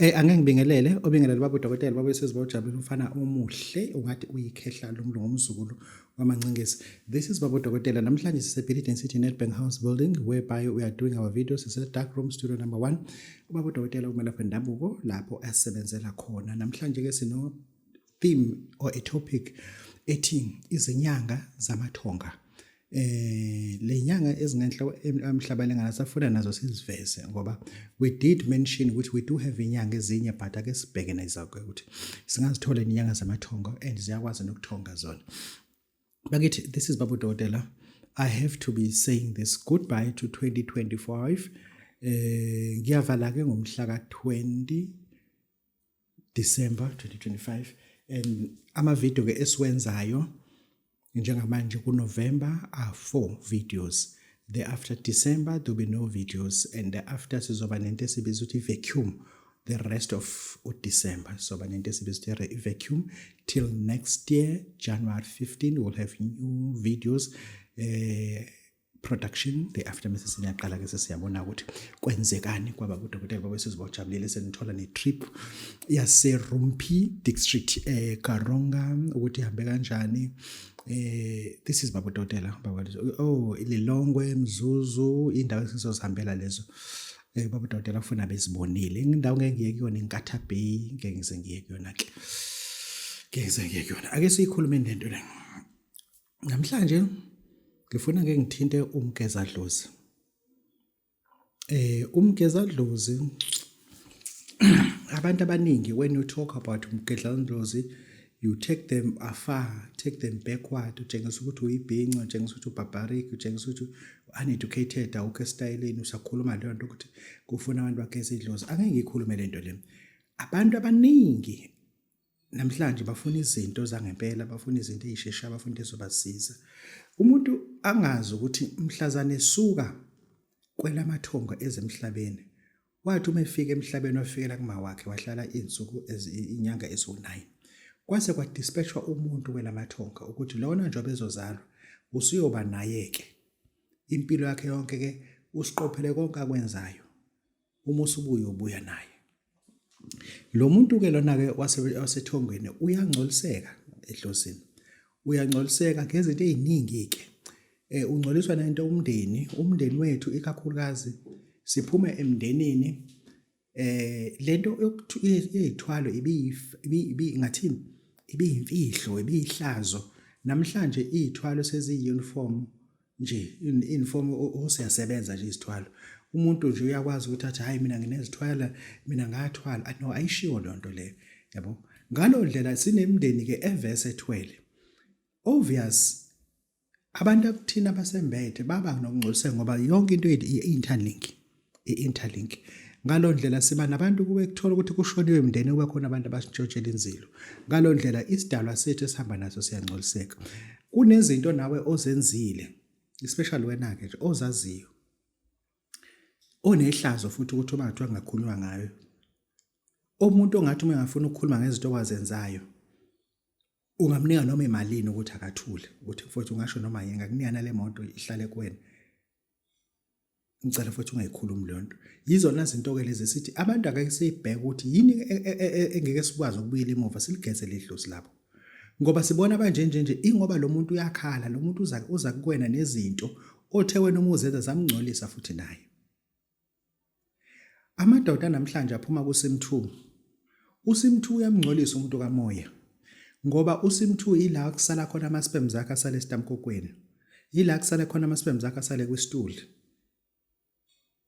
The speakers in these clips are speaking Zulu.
Angeke ngibingelele, obingelele baba udokotela baba wesizwe bawujabulile umfana omuhle ungathi uyikhehla lomlungu umzukulu wamancingisi. This is baba udokotela. Namhlanje sise City Nedbank House building whereby we are doing our videos. Sise dark room studio number 1. Ubaba udokotela umelaphi wendabuko lapho asebenzela khona. Namhlanje ke sino theme or a topic ethi izinyanga zamathonga. Le nyanga ezingenhla emhlaba lengana safuna nazo siziveze ngoba we did mention ukuthi we do have inyanga ezinye, but ake sibheke nezakho ukuthi singazithola inyanga zamathongo and ziyakwazi nokuthonga zona. Bakithi, this is Babu Dokotela. I have to be saying this goodbye to 2025. Ngiyavala ke ngomhla ka 20 December 2025, and ama video ke esiwenzayo njengamanje ku November are four videos. Thereafter December there will be no videos, and thereafter sizoba nento esibiza ukuthi vacuum. The rest of uDecember sizoba nento esibiza ukuthi vacuum till next year January 15. We'll have new videos production thereafter, mase siyaqala ke sesiyabona ukuthi kwenzekani kwaba kudokotela baba sizibojabulile. Senithola ne-trip yase-Rumphi district, Karonga, ukuthi ihambe kanjani. This is baba udokotela baba. Oh, Lilongwe, Mzuzu, indawo esizozihambela lezo. Baba udokotela ufuna bezibonile indawo. Ngeke ngiye kuyona iNkatha Bay, ngeke ngize ngiye kuyona ke, ngeke ngize ngiye kuyona. Ake siyikhulume lento le namhlanje. Ngifuna ngeke ngithinte umgezadlozi. Umgezadlozi, abantu abaningi, when you talk about umgezadlozi, you take them afar, take them backward, utshengisa ukuthi uyibhinca, utshengisa ukuthi ubarbaric, utshengisa ukuthi uneducated, awukho esitayeleni usakhuluma leyo nto ukuthi kufuna abantu bageze idlozi. Angeke ngiyikhulume lento le. Abantu abaningi namhlanje bafuna izinto zangempela, bafuna izinto ezisheshayo, bafuna into ezobasiza. Umuntu angazi ukuthi mhlazane esuka kwelamathongo ezemhlabeni, wathi uma efika emhlabeni wafikela kuma wakhe, wahlala izinsuku, inyanga eziwu-9, kwase kwadispatchwa umuntu kwelamathonga ukuthi lona njengoba ezozalwa usuyoba naye-ke impilo yakhe yonke ke, usiqophele konke akwenzayo, uma usubuya ubuya naye lo muntu ke. Lona ke wasethongweni uyangcoliseka edlozini, uyangcoliseka ngezinto eziningi ke. Ungcoliswa nento umndeni, umndeni wethu ikakhulukazi. Siphume emndenini, lento yeyithwalo ibi ngathini, ibiyimfihlo, ibiyihlazo. Namhlanje iy'thwalo seziyi-uniform nje, uniform osiyasebenza nje izithwalo. Umuntu nje uyakwazi ukuthi athi, "Hayi, mina nginezithwala, mina ngathwala." No, ayishiwo leyo nto leyo, yabo. Ngalo ndlela sinemndeni ke evese ethwele. Obvious, abantu akuthina abasembethe baba nokungcoliseka ngoba yonke into i-interlink, i-interlink. Ngalo ndlela siba nabantu kube kuthola ukuthi kushoniwe emndeni, kube khona abantu abasitshontshela inzilo. Ngalo ndlela isidalwa sethu esihamba naso siyangcoliseka. Kunezinto nawe ozenzile, especially wena-ke nje ozaziyo, onehlazo futhi ukuthi uma kuthiwa kungakhulunywa ngayo, umuntu ongathi uma engafuna ukukhuluma ngezinto owazenzayo ungamnika noma imalini ukuthi akathule, ukuthi mfowethu ungasho noma yini, ngakunika nale moto ihlale kuwena, ngicela futhi ungayikhulumi leyo nto. Yizona zinto-ke lezi sithi abantu ake siyibheke ukuthi yini engeke sikwazi ukubuyela emuva siligeze ledlozi labo, ngoba sibona abanje nje nje ingoba lo muntu uyakhala, lo muntu uza kuwena nezinto othe wena uma uzenza zamngcolisa futhi naye. Amadoda namhlanje aphuma kuSim 2. USim 2 uyamngcolisa umuntu kamoya ngoba uSim 2 ila kusala khona ama-sperms akhe asale esitamkokweni, yila kusale khona ama-sperms akhe asale kwisituli,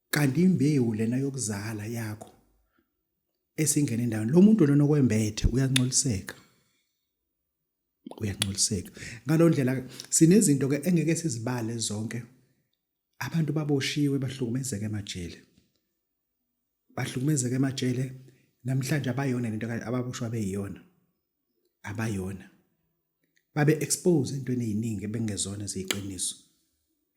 kanti imbewu lena yokuzala yakho esingena endaweni lo muntu lona okwembethe uyangcoliseka, uyangcoliseka. Ngalo ndlela sinezinto ke engeke sizibale zonke. Abantu baboshiwe, bahlukumezeka emajele, bahlukumezeka emajele. Namhlanje abayona lento ababoshwa beyiyona, abayona. Babe expose entweni eziningi ebengezona eziyiqiniso.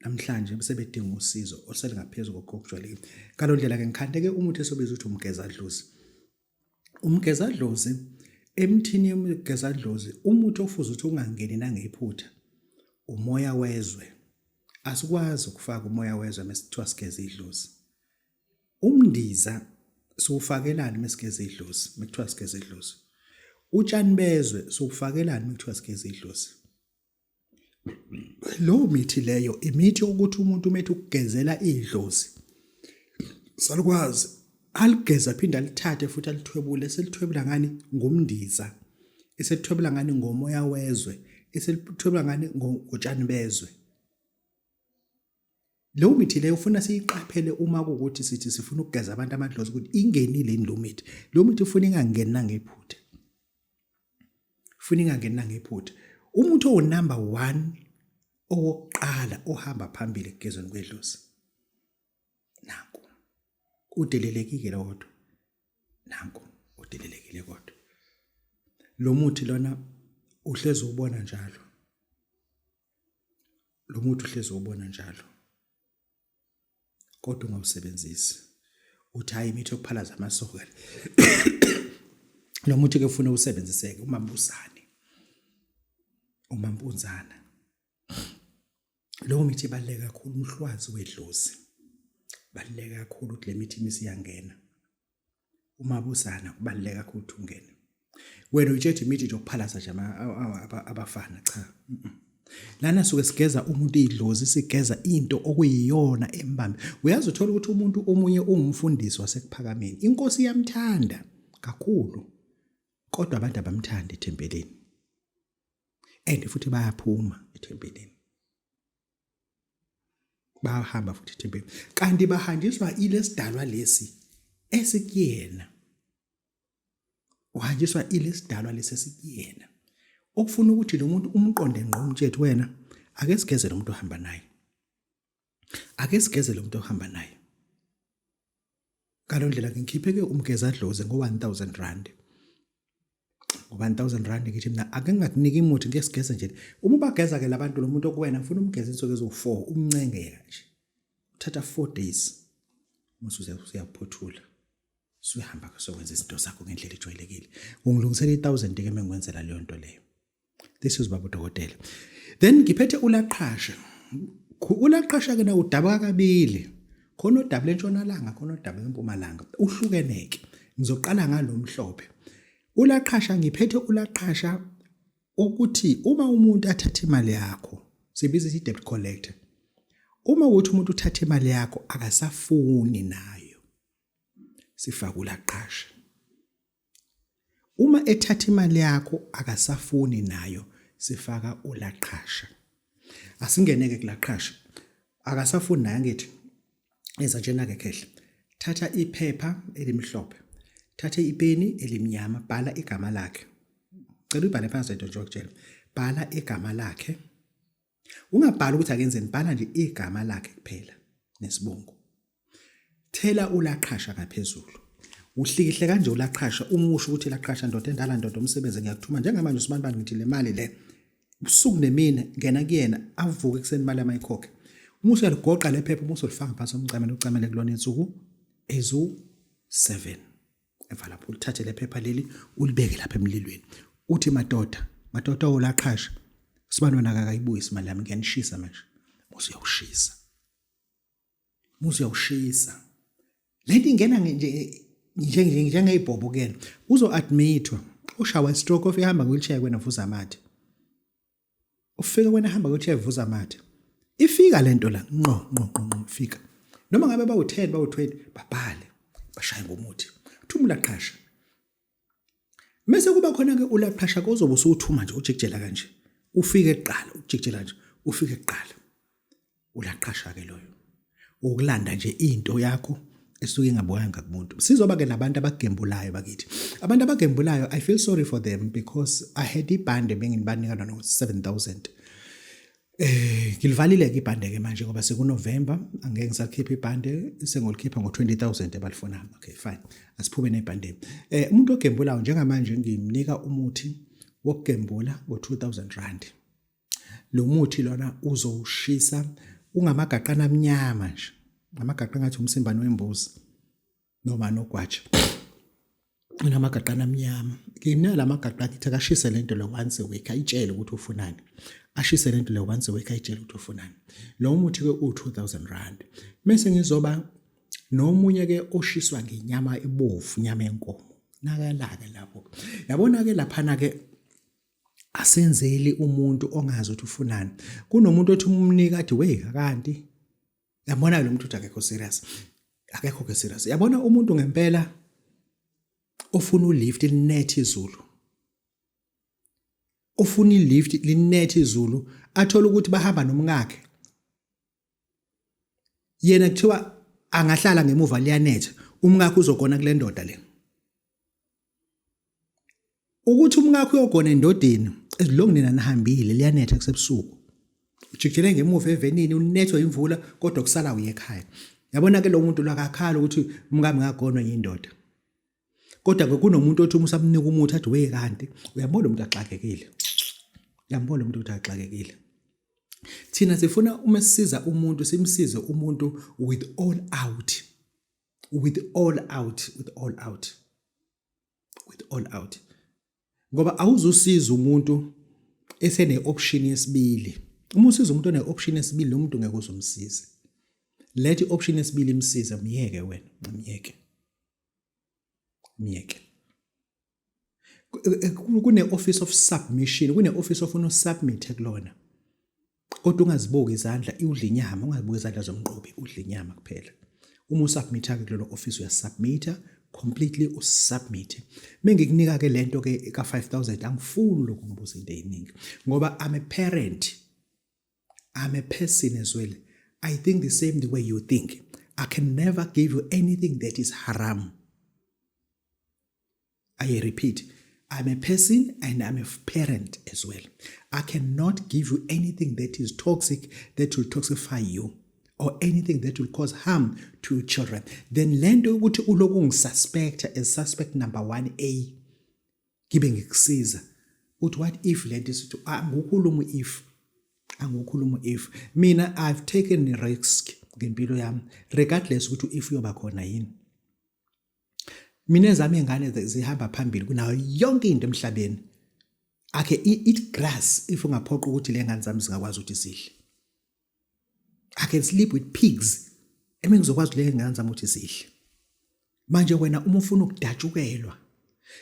Namhlanje sebedinga usizo oluselingaphezulu kokujwayelekile. Ngalo ndlela ke ngikhande ke umuthi esobiza ukuthi umgezadlozi. Umgezadlozi, emthini yomgezadlozi, umuthi ofuze ukuthi ungangeni nangephutha umoya wezwe. Asikwazi ukufaka umoya wezwe mesithiwa sigeza idlozi. Umndiza. Siwufakelani mesigeza idlozi? Mekuthiwa sigeza idlozi. Utshani bezwe siwufakelani mekuthiwa sigeza idlozi? Lowo mithi leyo imithi ukuthi umuntu umethi ukugezela idlozi. Salukwazi aligeza aphinde alithathe futhi alithwebule selithwebula ngani ngomndiza eselithwebula ngani ngomoya wezwe eselithwebula ngani ngotshani bezwe. Leyo mithi leyo ufuna siyiqaphele uma kuwukuthi sithi sifuna ukugeza abantu amadlozi ukuthi ingenile yini leyo mithi. Leyo mithi ufuna ingangeni nangephutha. Ufuna ingangeni nangephutha. Umuthi owu-number one owokuqala ohamba phambili ekugezweni kwedlozi. Nanku. Udelelekile lo kodwa. Nanku udelelekile kodwa. Lo muthi lona uhlezi ubona njalo. Lo muthi uhlezi ubona njalo kodwa ungawusebenzisi. Uthi hayi imithi yokuphalaza amasoka lo muthi ke ufuna usebenziseke umambusane umampunzana. Leyo mithi ibaluleke kakhulu umhlwazi wedlozi. Baluleke kakhulu ukuthi le mithi imisiyangena. Umabusana kubaluleke kakhulu ukuthi ungene. Wena uyitshethe imithi nje okuphalaza nje abafana cha. Lana suke sigeza umuntu idlozi sigeza into okuyiyona embambe. Uyazi uthola ukuthi umuntu omunye ungumfundisi wasekuphakameni. Inkosi iyamthanda kakhulu. Kodwa abantu abamthandi ethempelini. And futhi bayaphuma ethempelini. Bayahamba futhi ethempelini. Kanti bahanjiswa ilesidalwa lesi esikuyena. Uhanjiswa ilesidalwa lesi esikuyena. Okufuna ukuthi lo muntu umqonde ngqo umtshethu wena ake sigeze lo muntu ohamba naye. Ake sigeze lo muntu ohamba naye. Ngalo ndlela ngikhiphe ke umgezadlozi ngo-1000 rand. Ngo-1000 rand ngithi mina ake ngingakuniki imuthi ngeke sigeze nje. Uma ubageza ke labantu lo muntu okuwena ngifuna umgeze insuku eziwu-4 umncengeka nje. Uthatha 4 days. Musu uyaphothula. Suyahamba ke sokwenza izinto zakho ngendlela ejwayelekile. Ungilungisela i-1000 ke mengikwenzela leyo nto leyo. This is baba udokotela. Then ngiphethe ulaqhasha. Ulaqhasha ke na udaba kabili. Khona udaba lentshonalanga, khona udaba lempumalanga. Uhlukeneke. Ngizoqala ngalomhlophe. Ulaqhasha ngiphethe ulaqhasha ukuthi uma umuntu athatha imali yakho, sibiza ithi debt collector. Uma ukuthi umuntu uthatha imali yakho akasafuni nayo. Sifaka ulaqhasha. Uma ethatha imali yakho akasafuni nayo sifaka ulaqhasha. Asingeneke kulaqhasha. Akasafuni naye angithi. Enza njena ke khehla. Thatha iphepha elimhlophe. Thatha ipeni elimnyama, bhala igama lakhe. Cela uyibhale phansi lento nje ngikutshela. Bhala igama lakhe. Ungabhali ukuthi akenzeni, bhala nje igama lakhe kuphela nesibongo. Thela ulaqhasha ngaphezulu. Uhlikihle kanje ulaqhasha umusho ukuthi laqhasha ndoda endala ndoda umsebenzi ngiyakuthuma njengamanje usibanibani ngithi le mali le usuku nemini ngena kuyena avuke ekuseni imali amayikhokhe. Uma usuyaligoqa le phepha uma usolifaka ngaphansi komcamelo ucamele kulona insuku ezu-7. Emva lapho ulithathe le phepha leli ulibeke lapha emlilweni. Uthi madoda, madoda olaqhasha. Sibani wena akakayibuyisi imali yami ngiyanishisa manje. Musu uyawushisa. Musu uyawushisa. Lento ingena nje nje njengeyibhobo kuyena. Uzo admithwa. Ushawa stroke of ihamba wheelchair kwena vuza amathe. Ufika kwena hamba wheelchair vuza amathe. Ifika lento la ngqo ngqo ngqo ngqo ifika. Noma ngabe bawu10 bawu20 babhale bashaye ngomuthi. Thumula qhasha. Mese kuba khona ke ulaqhasha kozobe usuthuma nje ujikijela kanje. Ufike kuqala ujikijela nje ufike kuqala. Ulaqhasha ke loyo. Ukulanda nje into yakho esuke ingabuyanga kumuntu. Sizoba ke nabantu abagembulayo bakithi. Abantu abagembulayo I feel sorry for them because I had ibhande benginibanika lona 7000. Eh ngilivalile ke ibhande ke manje ngoba sekuNovember angeke ngisakhipha ibhande sengolikhipha ngo20000 abalifunayo. Okay fine. Asiphume nebhande. Eh umuntu ogembulayo njengamanje ngimnika umuthi wokugembula ngo2000 rand. Lo muthi lona uzowushisa ungamagaqana amnyama nje. Amagaqa ngathi umsimbane wembuzi noma nogwaja. Unamagaqana amnyama. Ngimnika la magaqa ngithi akashise lento le once a week ayitshele ukuthi ufunani. Ashise lento le once a week ayitshele ukuthi ufunani. Lo muthi ke u2000 rand. Mese ngizoba Nomunye ke oshiswa ngenyama ebovu, inyama yenkomo. Nakalake lapho. Yabona ke laphana ke asenzeli umuntu ongazi ukuthi ufunani. Kunomuntu othi umnika athi wey kanti yabona lo muntu uthi akekho serious. Akekho ke serious. Yabona umuntu ngempela ofuna ulift linethe izulu. Ofuna ilift linethe izulu athola ukuthi bahamba nomkakhe. Yena kuthiwa angahlala ngemuva liyanetha, umkakhe uzogona kule ndoda le. Ukuthi umkakhe uyogona endodeni as long nina nihambile liyanetha kusebusuku. Ujikijele ngemuva evenini unethwe imvula kodwa kusala uye ekhaya. Yabona ke lo muntu lo akakhala ukuthi umkami ngagonwa yindoda. Kodwa ke kunomuntu othi uma usamnika umuthi athi we kanti uyambona umuntu axakekile. Uyambona umuntu ukuthi axakekile. Thina sifuna uma sisiza umuntu simsize umuntu with all out. With all out, with all out. With all out. Ngoba awuzusiza umuntu esene option yesibili. Uma usiza umuntu one option yesibili lo muntu ngeke uzumsize. Let i-option yesibili imsize myeke wena, myeke. Myeke. Kune office of submission, kune office of uno submit kulona. Kodwa ungazibuki izandla, udla inyama, ungazibuki izandla zomqobi, udla inyama kuphela. Uma usubmitha ke kulelo office uyasubmitha completely usubmit. Mengikunika ke lento ke ka 5000 angifuni lokumbuza into eziningi ngoba I'm a parent. I'm a person as well. I think the same the way you think. I can never give you anything that is haram. I repeat, I'm a person and I'm a parent as well. I cannot give you anything that is toxic, that will toxify you, or anything that will cause harm to your children. Then lento ukuthi uloku ngisuspect as suspect number 1A ngibe ngikusiza. Uthi what if lento isithi angukhuluma if angukhuluma if mina I've taken a risk ngempilo yami regardless ukuthi if uyoba khona yini. Mina ezami ingane zihamba phambili kunayo yonke into emhlabeni. Akhe eat grass if ungaphoqa ukuthi le ngane zami zingakwazi ukuthi zidle. I can sleep with pigs. Emi ngizokwazi le ngane zami ukuthi zidle. Manje wena uma ufuna ukudatshukelwa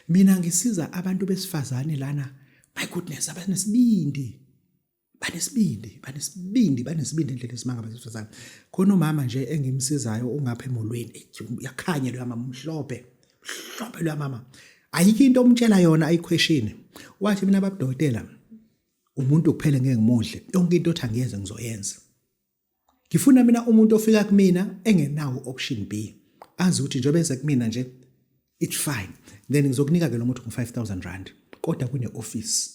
mina ngisiza abantu besifazane lana my goodness abanesibindi. Banesibindi, banesibindi, banesibindi indlela esimanga abesifazane. Khona umama nje engimsizayo ungapha emolweni, uyakhanya loya mama umhlophe. Mhlophe loya mama. Ayikho into omtshela yona ayiquestion. Wathi mina babudokotela umuntu kuphela ngeke ngimudle. Yonke into othi angiyenze ngizoyenza. Ngifuna mina umuntu ofika kumina engenawo option B. Azi ukuthi njengoba eze kumina nje it's fine. Then ngizokunika ke lo muthi ngo 5000 rand. Kodwa kune office.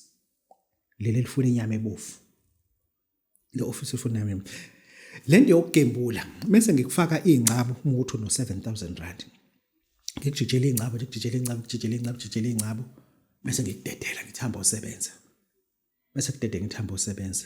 Leli elifuna inyama ebovu. Le office ifuna inyama. Le nto yokugembula mese ngikufaka ingcabo uma ukuthi uno 7000 rand. Ngikujijela ingcabo, ngikujijela ingcabo, ngikujijela ingcabo, ngikujijela ingcabo bese ngikudedela ngithi hamba usebenza. Bese kudede ngithi hamba usebenza.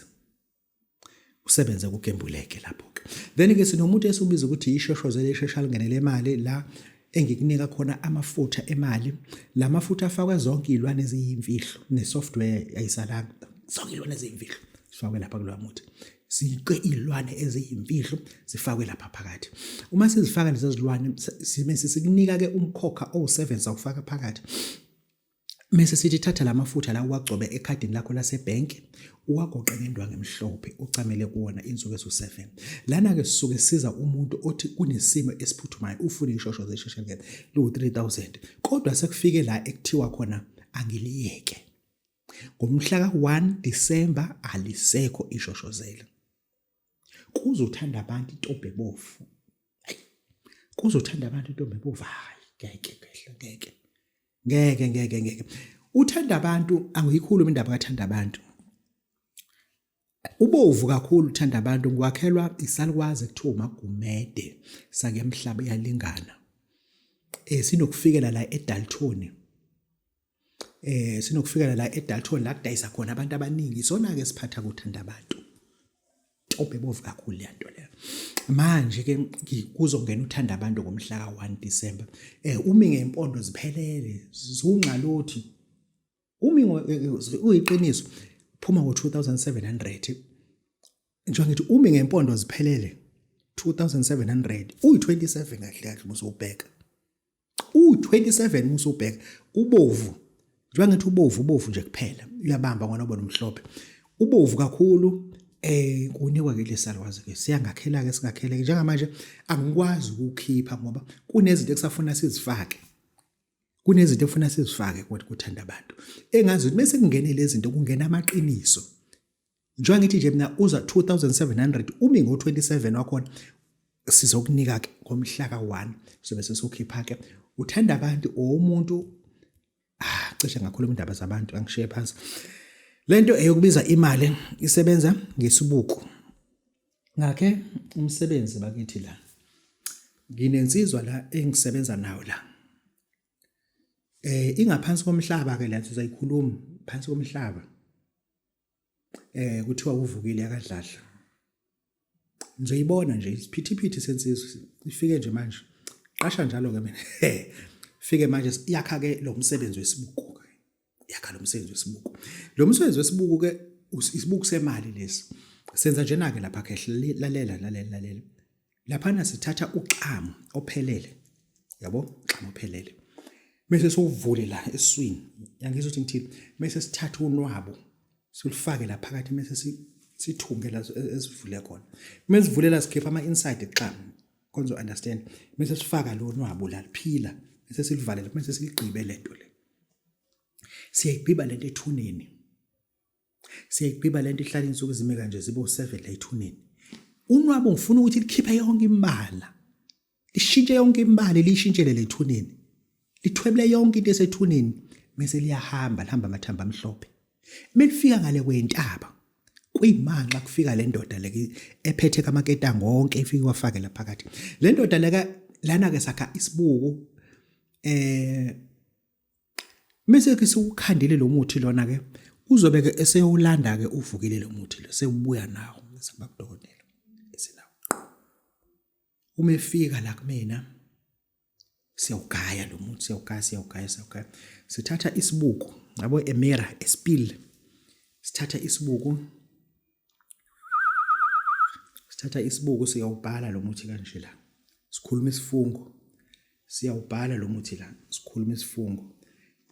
Usebenze kugembuleke lapho ke. Then ke sinomuntu esiwubiza ukuthi ishoshozele ishesha lingenele imali la engikunika khona amafutha emali. La mafutha afakwe zonke izilwane eziyimfihlo ne-software ayisalanga. Zonke izilwane eziyimfihlo zifakwe lapha kulowa muthi. Siqe izilwane eziyimfihlo zifakwe lapha phakathi. Uma sizifaka lezi zilwane sime sikunika ke umkhokha owu7 sawufaka phakathi. Mese sithi thatha la mafutha la uwagcobe ekhadini lakho lasebhenki uwagoqe ngendwangu emhlophe ucamele kuwona insuku eziwu-7. Lana-ke sisuke siza umuntu othi kunesimo esiphuthumayo ufune ishosho zesheshe ngene liwu-3000 kodwa sekufike la ekuthiwa khona angiliyeke. Ngomhla ka-1 Disemba alisekho ishoshozela. Kuzothanda abantu intombi ebovu. Kuzothanda abantu intombi ebovu. Hayi ngeke ngeke ngeke. Ngeke ngeke ngeke. Uthanda abantu angiyikhulumi indaba kathanda abantu. Ubovu kakhulu uthanda abantu ngiwakhelwa isalukwazi ekuthiwa uMagumede sake mhlaba iyalingana. Eh sinokufikela la eDalton. Eh sinokufikela la eDalton la kudayisa khona abantu abaningi isona ke siphatha kuthanda abantu. Ntombi ebovu kakhulu le nto leyo. Manje ke kuzongena uthanda abantu ngomhla ka-1 December. Eh umi ngempondo ziphelele zungxalothi. Umi uyiqiniso phuma ngo-2700. Njengoba ngithi umi ngempondo ziphelele. 2700 uyi-27 kahle kahle musubheka u-27 musubheka ubovu njengoba ngithi ubovu ubovu nje kuphela uyabamba ngona ubona umhlophe ubovu kakhulu eh kunikwa ke lesalwazi ke siyangakhela ke singakheleke njengamanje angikwazi ukukhipha ngoba kunezinto ekusafuna sizifake kunezinto efuna sizifake kodwa kuthanda abantu engazi ukuthi bese kungene lezi zinto kungena amaqiniso njengoba ngithi nje mina uza 2700 umi ngo-27 wakhona sizokunika ke ngomhla ka-1 sobe sesiwukhipha ke uthanda abantu or umuntu ah cishe ngakhuluma indaba zabantu angishiye phansi lento eyokubiza imali isebenza ngesibuku ngakhe umsebenzi bakithi la nginensizwa la engisebenza nayo la eh ingaphansi komhlaba ke la sizayikhuluma phansi komhlaba eh kuthiwa uvukile yakadladla ngizoyibona nje isiphithiphithi sensizwa ifike nje manje qasha njalo ke mina fike manje yakha ke lo msebenzi wesibuku ke yakha lo msebenzi wesibuku lo msebenzi wesibuku ke isibuku semali lesi senza njena ke lapha khehle lalela lalela lalela laphana sithatha uxamu ophelele yabo uxamu ophelele bese siwuvule la esiswini yangizwa ukuthi ngithini bese sithatha unwabo silufake la phakathi bese sithunge la esivule khona mesivulela sikhipha ama inside xamu konzo understand bese sifaka lo nwabo la liphila bese silivalele bese siligqibe lento le siyayigqiba lento ethuneni siyayigqiba lento ihlala insuku izime kanje zibe u7 la ethuneni unwabo ngifuna ukuthi likhiphe yonke imibala lishintshe yonke imibala liyishintshele lethuneni lithwebule yonke into esethuneni bese liyahamba lihamba amathambo amhlophe melifika ngale kwentaba kuyimanxa kufika le ndoda le ephethe kamaketango wonke ifike wafake la phakathi le ndoda leka lana ke sakha isibuku eh Mese ke siwukhandile lo muthi lona ke uzobe ke eseyowulanda ke uvukile lo muthi lo sewubuya nawo sihamba kudokotela esinawo uma efika la kumina siyawugaya lo muthi siyawugaya siyawugaya siyawugaya sithatha isibuko yabo emira espil sithatha isibuko sithatha isibuko siyawubhala lo muthi kanje la sikhuluma isifungo siyawubhala lo muthi la sikhuluma isifungo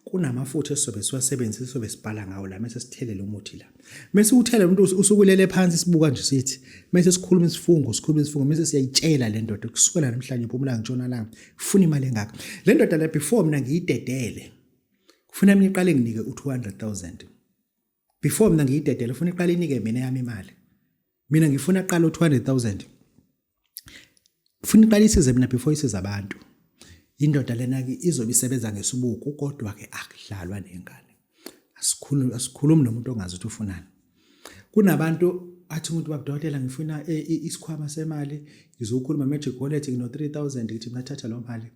kunamafutha esizobe siwasebenzisa sizobe sibhala ngawo la mase sithele lo muthi la mase uthele umuntu usukulele phansi sibuka nje sithi mase sikhuluma isifungo sikhuluma isifungo mase siyayitshela le ndoda kusukela namhlanje phumula ngitshonalanga funa imali engaka le ndoda la before mina ngiyidedele kufuna mina iqale nginike u-200 000 before mina ngiyidedele ufuna iqale inike mina yami imali mina ngifuna qala u-200 000 ufuna iqale isize mina before isize abantu indoda lena-ke izobe isebenza ngesibuku kodwa-ke akudlalwa nengane asikhulumi asikhulumi nomuntu ongazi ukuthi ufunani kunabantu athi umuntu babudokotela ngifuna eh, isikhwama semali ngizokhuluma magic wallet ngino 3000 ngithi mina thatha lo mali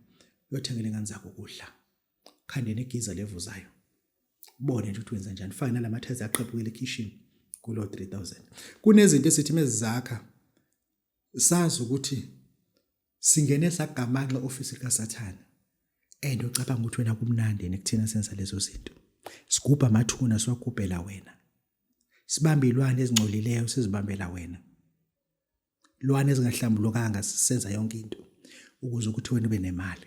uyothengela ingane zakho ukudla khande negiza levuzayo ubone nje ukuthi wenza njani fake nalamathezi aqhephukile ekhishini kulo 3000 kunezinto esithi mezizakha sazi ukuthi singene sagamanxa office likaSathane and ucabanga ukuthi wena kumnandi yini kuthina senza lezo zinto sigubha amathuna siwagubhela wena sibambe ilwane ezingcolileyo sizibambela wena lwane ezingahlambulukanga sisenza yonke into ukuze ukuthi wena ube nemali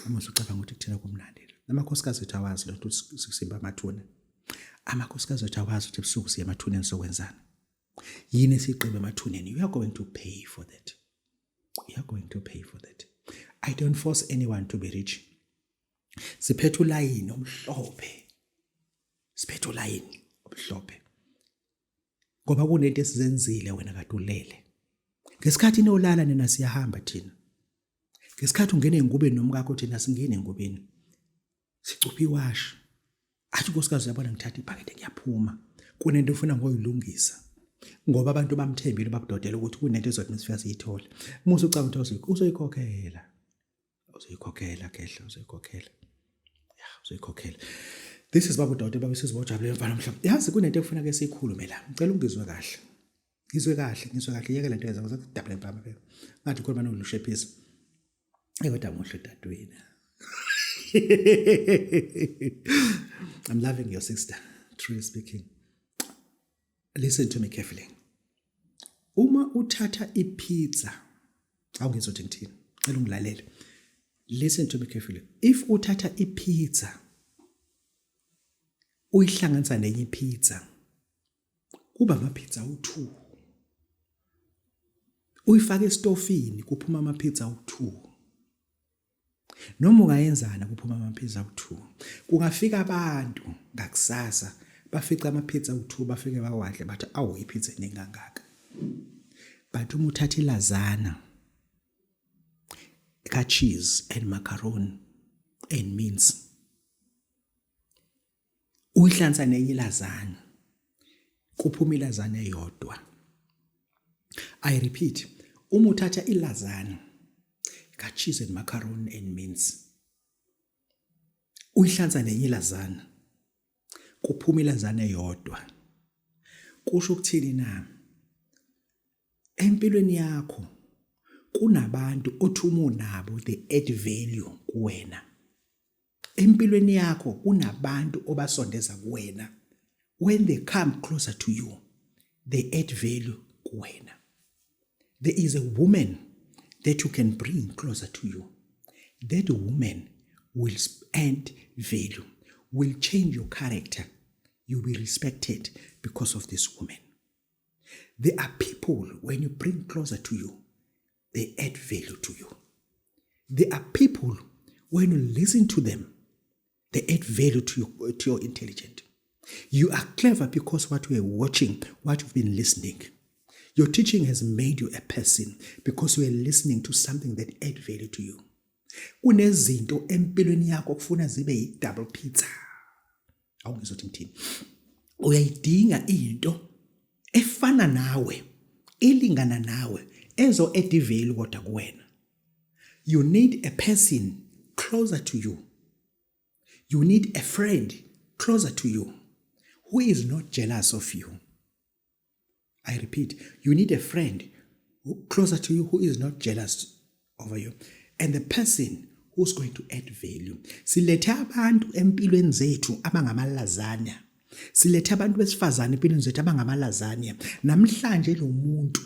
uma usucabanga ukuthi kuthina kumnandi amakhosikazi ethu awazi lento ukuthi simba amathuna amakhosikazi ethu awazi ukuthi ebusuku siye emathuneni sokwenzani yini esigqibe emathuneni you are going to pay for that you are going to pay for that i don't force anyone to be rich siphethe ulayini omhlophe siphethe ulayini omhlophe ngoba kunento esizenzile wena kade ulele ngesikhathi nolala nina siyahamba thina ngesikhathi ungena engubeni nomkakho thina singene engubeni sicupha iwashi athi unkosikazi uyabona ngithatha ibhakede ngiyaphuma kunento ofuna ngoyilungisa ngoba abantu bamthembile babudodela ukuthi kunento ezothi mesifika siyithole musa ucabanga ukuthi uzoyikhokhela uzoyikhokhela khehla uzoyikhokhela ya uzoyikhokhela this is baba udokotela baba isizwe ojabule mfana mhlawumbe yazi kunento efuna ke siyikhulume la ngicela ungizwe kahle ngizwe kahle ngizwe kahle yeke lento yenza ngizakudabula impama phela ngathi khuluma nolushephisa kodwa muhle dadewenu I'm loving your sister truly speaking listen to me carefully uma uthatha ipizza Awungizothi ngithini? Cela ungilalele. Listen to me carefully. If uthatha ipizza uyihlanganisa nenye ipizza, kuba amapizza awu-2. Uyifaka esitofini, kuphuma amapizza awu-2. Noma ungayenzana, kuphuma amapizza awu-2. Kungafika abantu ngakusasa, bafice amapizza awu-2, bafike bawadle, bathi, "Awu, ipizza eningi kangaka." But uma uthatha ilasagna ka-cheese and macaroni and mince, uyihlanganisa nenye ilasagna, kuphuma ilasagna eyodwa. I repeat, uma uthatha ilasagna ka-cheese and macaroni and mince, uyihlanganisa nenye ilasagna, kuphuma ilasagna eyodwa. Kusho ukuthini na? Empilweni yakho kunabantu othi uma unabo, they add value kuwena. Empilweni yakho kunabantu obasondeza kuwena. When they come closer to you, they add value kuwena. There is a woman that you can bring closer to you. That woman will add value, will change your character. You will be respected because of this woman. There are people, when you bring closer to you, they add value to you. There are people, when you listen to them, they add value to your intelligence. You are clever because what you are watching, what you've been listening. Your teaching has made you a person because you are listening to something that add value to you. Kunezinto empilweni yakho okufuna zibe yi-double pizza. Awungizothi ngithini? Uyayidinga into efana nawe, elingana nawe, ezo add value kodwa kuwena. You need a person closer to you. You need a friend closer to you who is not jealous of you. I repeat, you need a friend closer to you who is not jealous over you and the person who's going to add value. Silethe abantu empilweni zethu abangamalasagna. Silethe abantu besifazane empilweni zethu abangamalasagna. Namhlanje lo muntu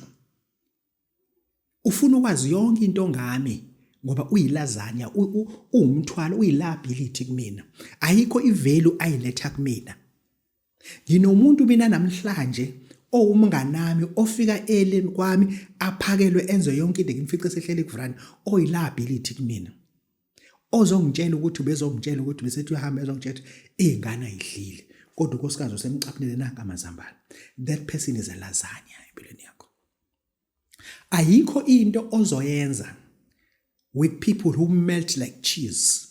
ufuna ukwazi yonke into ngami ngoba uyilasagna, uwumthwalo, uyiliability kumina. Ayikho ivalue ayiletha kumina. Nginomuntu mina namhlanje owumnganami ofika eleni kwami, aphakelwe, enze yonke into, ngimfice sehleli kuvranda, oyiliability kumina, ozongitshela ukuthi besethi uyahamba, ezongitshela ukuthi izingane ayidlile kodwa unkosikazi usemcaphunele nanka amazambane. That person is a lasagna empilweni yakho. Ayikho into ozoyenza with people who melt like cheese.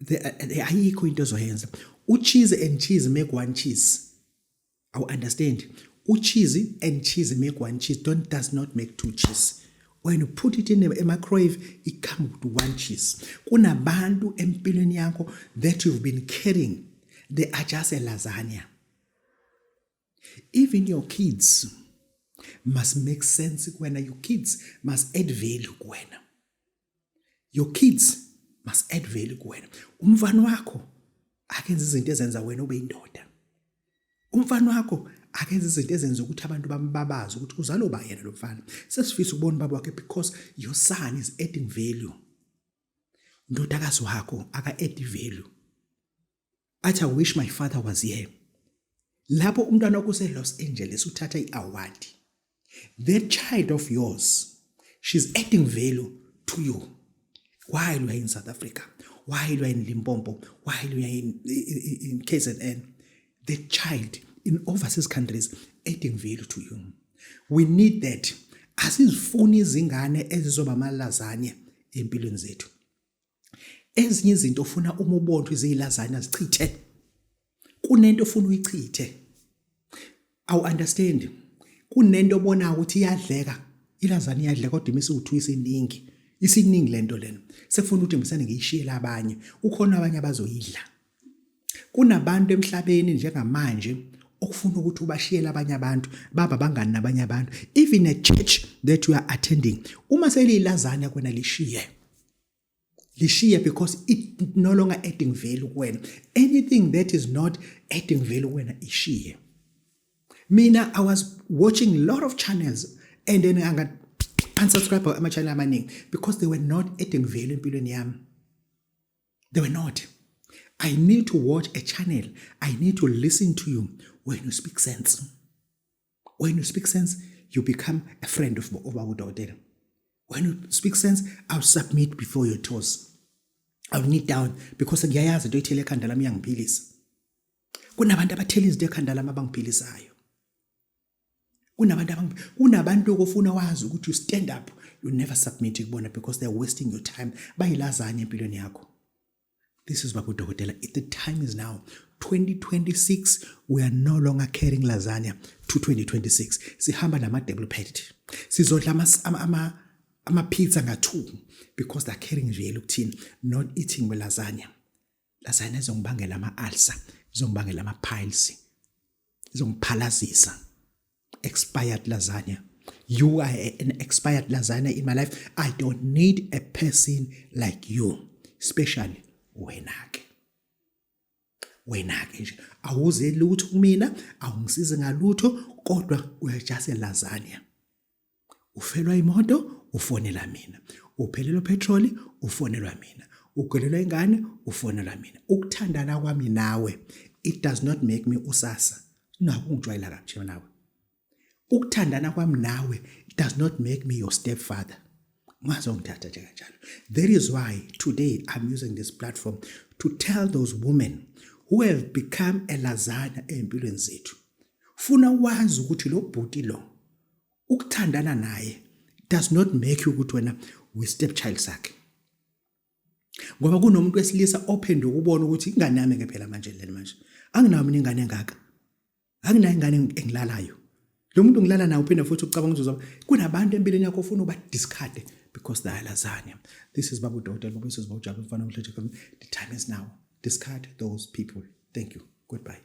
Ayikho into ozoyenza. Ucheese and cheese make one cheese. Awu understand? Ucheese and cheese make one cheese, don't does not make two cheese. When you put it in a microwave, it comes with one cheese. Kunabantu empilweni yakho that you've been carrying, they are just a lasagna. Even your kids must make sense kuwena. Your kids must add value kuwena. Your kids must add value kuwena. Umfana wakho akenza izinto ezenza wena ube indoda. Umfana wakho akenza izinto ezenza ukuthi abantu bambabaze ukuthi uzalo ba yena lo mfana, sesifisa ukubona ubaba wakhe, because your son is adding value. Ndodakazi wakho aka add value, athi, "I wish my father was here." Lapho umntwana wakho use-Los Angeles, uthatha i-award, that child of yours, she's adding value to you while you are in South Africa, while you are in Limpopo, while you are in KZN. The child in overseas countries adding value to you. We need that. Asizifuni izingane ezizoba amalasagna empilweni zethu. Ezinye izinto ofuna uma ubona iziyilasagna, zichithe. Kunento ofuna uyichithe. Awu understand? Kunento obona ukuthi iyadleka, ilasagna iyadleka, kodwa imise uthi isiningi, isiningi lento lena, sekufuna ukuthi ngisane ngiyishiyele abanye, ukhona abanye abazoyidla. Kunabantu emhlabeni njengamanje okufuna ukuthi ubashiyele abanye abantu, baba bangani nabanye abantu. Even a church that you are attending, uma seliyilasagna kwena, lishiye, lishiye, because it no longer adding value kuwena. Anything that is not adding value kuwena, ishiye. Mina, I was watching a lot of channels and then Unsubscribe ama-channel amaningi because they were not adding value empilweni yami. They were not. I need to watch a channel, I need to listen to you when you speak sense. When you speak sense, you become a friend of ubaba udokotela. When you speak sense, I'll submit before your toes, I'll kneel down, because ngiyayazi into ethile ekhanda lami iyangiphilisa. Kunabantu abathela izinto ekhanda lami abangiphilisayo. Kunabantu okufuna wazi ukuthi you stand up, you never submit kubona because they're wasting your time. Bayilazanye empilweni yakho. This is Babu Dokotela. The time is now. 2026, we are no longer carrying lasagna to 2026. Sihamba nama double patty. Sizodla ama pizza nga2 because they're carrying real ukuthini, not eating with lasagna. Lasagna izongibangela ama ulcer, izongibangela ama piles. Izongiphalazisa. Expired lasagna. You are an expired lasagna in my life. I don't need a person like you, especially wena ke. Wena ke nje awuze lutho kumina, awungisize ngalutho, kodwa uya just a lasagna. Ufelwa imoto, ufonela mina. Uphelelwa petrol, ufonelwa mina. Ugelelwa ingane, ufonelwa mina. Ukuthandana kwami nawe, it does not make me usasa. Nakho ungijwayela kabi nawe. Ukuthandana kwami nawe, it does not make me your stepfather. Ungazongithatha nje kanjalo. That is why today I'm using this platform to tell those women who have become a lasagna empilweni zethu, funa wazi ukuthi lo bhuti lo ukuthandana naye does not make you ukuthi wena we stepchild sakhe, ngoba kunomuntu wesilisa ophenduka ubona ukuthi ingane yami ke phela manje lena. Manje anginayo mina ingane engaka, anginayo ingane engilalayo. Lo muntu ngilala naye uphinde futhi ucabanga ukuthi uzoba kunabantu empilweni yakho ofuna uba discard because they are lasagna. This is Babu Dokotela, Babu Sizwe, Babu Jabu, mfana omhle. The time is now. Discard those people. Thank you, goodbye.